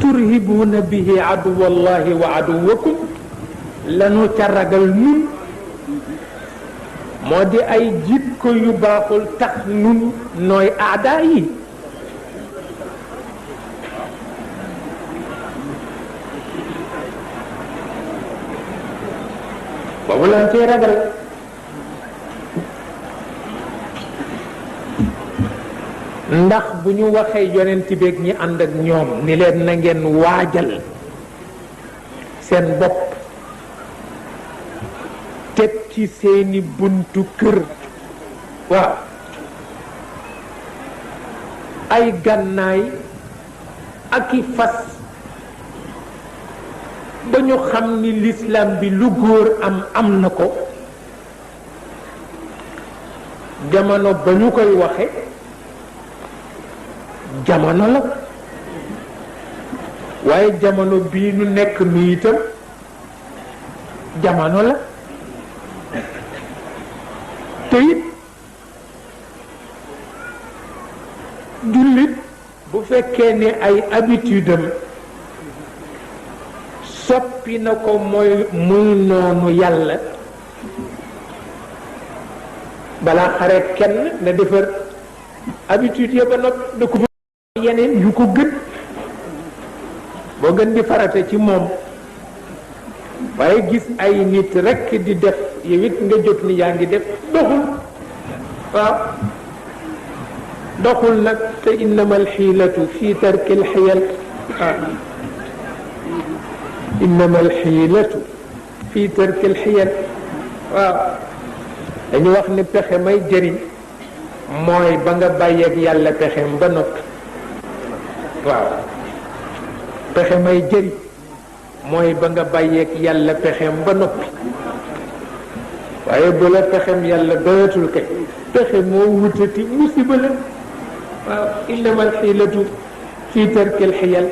turhibuuna bihi aduwallahi wa aduwakum lanu ca ragal nun moo di ay jikko yu baaxul tax nun nooy aadaa yi boobu lan cee ragal ndax bu ñu waxee yonent beeg ñi ànd ak ñoom ni leen na ngeen waajal seen bopp teg ci seeni buntu kër waaw ay gànnaay ak i fas ba ñu xam ni l'islam bi lu góor am na ko jamono ba ñu koy waxe jamono la waaye jamono bii nu nekk nu itam jamono la te it jullit bu fekkee ne ay habitude am soppi na ko mooy muy noonu yàlla balaa xare kenn na defar habitude ya ba nopp da ko yeneen yu ko gën boo gën di farata ci moom waaye gis ay nit rekk di def yow it nga jóg ni yaa ngi def doxul waaw doxul nag te innama alxiilatu fi tarki alxiyal innama alxiilatu fi tarki alxiyal waaw dañu wax ni pexe may jëriñ mooy ba nga bàyyeeg yàlla pexem ba noppi waaw pexe may jëriñ mooy ba nga bàyyeeg yàlla pexem ba noppi waaye bu la pexem yàlla doyatul kay pexe moo wutati musiba la waaw innama alxiilatu fi tarki alxiyal